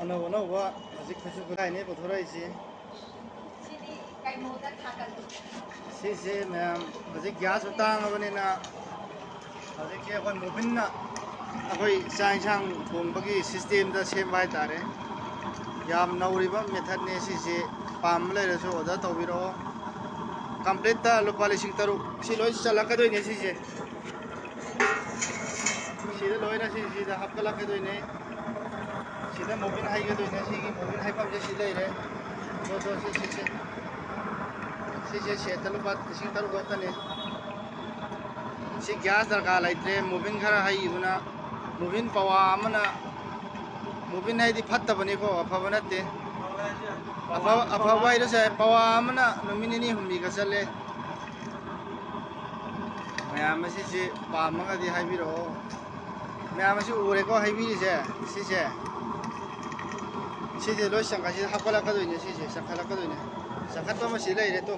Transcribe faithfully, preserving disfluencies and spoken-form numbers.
ꯑꯅꯧ ꯑꯅꯧꯕ ꯍꯧꯖꯤꯛ ꯈꯨꯠꯁꯨ ꯈꯨꯠꯂꯥꯏꯅꯦ ꯄꯨꯊꯣꯔꯛꯏꯁꯤ꯫ ꯁꯤꯗꯤ ꯀꯩꯅꯣꯗ ꯊꯥꯒꯠꯂꯨ꯫ ꯁꯤꯁꯦ ꯃꯌꯥꯝ ꯍꯧꯖꯤꯛ ꯒ꯭ꯌꯥꯁꯁꯨ ꯇꯥꯡꯉꯕꯅꯤꯅ ꯍꯧꯖꯤꯛꯁꯦ ꯑꯩꯈꯣꯏ ꯃꯣꯕꯤꯟꯅ ꯑꯩꯈꯣꯏ ꯆꯥꯛ ꯏꯟꯁꯥꯡ ꯊꯣꯡꯕꯒꯤ ꯁꯤꯁꯇꯦꯝꯗ ꯁꯦꯝꯕ ꯍꯥꯏꯇꯥꯔꯦ꯫ ꯌꯥꯝ ꯅꯧꯔꯤꯕ ꯃꯦꯊꯠꯅꯦ ꯁꯤꯁꯦ꯫ ꯄꯥꯝꯕ ꯂꯩꯔꯁꯨ ꯑꯣꯔꯗꯔ ꯇꯧꯕꯤꯔꯛꯑꯣ꯫ ꯀꯝꯄ꯭ꯂꯤꯠꯇ ꯂꯨꯄꯥ ꯂꯤꯁꯤꯡ ꯇꯔꯨꯛ꯫ ꯁꯤ ꯂꯣꯏ ꯆꯜꯂꯛꯀꯗꯣꯏꯅꯦ ꯁꯤꯁꯦ꯫ ꯁꯤꯗ ꯂꯣꯏꯅ ꯁꯤ, ꯁꯤꯗ ꯍꯥꯞꯀꯠꯂꯛꯀꯗꯣꯏꯅꯦ꯫ ꯁꯤꯗ ꯃꯣꯕꯤꯜ ꯍꯩꯒꯗꯣꯏꯅꯦ꯫ ꯁꯤꯒꯤ ꯃꯣꯕꯤꯜ ꯍꯩꯐꯝꯁꯦ ꯁꯤ ꯂꯩꯔꯦ꯫ ꯁꯤ, ꯁꯤ, ꯁꯤ, ꯁꯤ꯫ ꯁꯤꯁꯦ ꯁꯦꯠꯇ ꯂꯨꯄꯥ ꯂꯤꯁꯤꯡ ꯇꯔꯨꯛ ꯈꯛꯇꯅꯦ꯫ ꯁꯤ ꯒ꯭ꯌꯥꯁ ꯗꯔꯀꯥꯔ ꯂꯩꯇ꯭ꯔꯦ꯫ ꯃꯣꯕꯤꯜ ꯈꯔ ꯍꯩꯕꯅ, ꯃꯣꯕꯤꯜ ꯄꯋꯥ ꯑꯃꯅ, ꯃꯣꯕꯤꯜ ꯍꯥꯏꯗꯤ ꯐꯠꯇꯕꯅꯤꯀꯣ, ꯑꯐꯕ ꯅꯠꯇꯦ꯫ ꯑꯐꯕ, ꯑꯐꯕ ꯍꯥꯏꯔꯁꯨ ꯌꯥꯏ, ꯄꯋꯥ ꯑꯃꯅ ꯅꯨꯃꯤꯠ ꯅꯤꯅꯤ ꯍꯨꯝꯅꯤꯒ ꯆꯠꯂꯦ꯫ ꯃꯌꯥꯝ ꯑꯁꯤꯁꯤ ꯄꯥꯝꯃꯒꯗꯤ ꯍꯥꯏꯕꯤꯔꯛꯑꯣ꯫ ꯃꯌꯥꯝ ꯑꯁꯤ ꯎꯔꯦꯀꯣ, ꯍꯩꯕꯤꯔꯤꯁꯦ, ꯁꯤꯁꯦ, ꯁꯤꯁꯦ ꯂꯣꯏ ꯆꯪꯈꯠ-, ꯁꯤꯗ ꯍꯥꯞꯀꯠꯂꯛꯀꯗꯣꯏꯅꯦ꯫ ꯁꯤꯁꯦ ꯆꯪꯈꯠꯂꯛꯀꯗꯣꯏꯅꯦ꯫ ꯆꯪꯈꯠꯄ ꯑꯃ ꯁꯤ ꯂꯩꯔꯦ ꯇꯣ꯫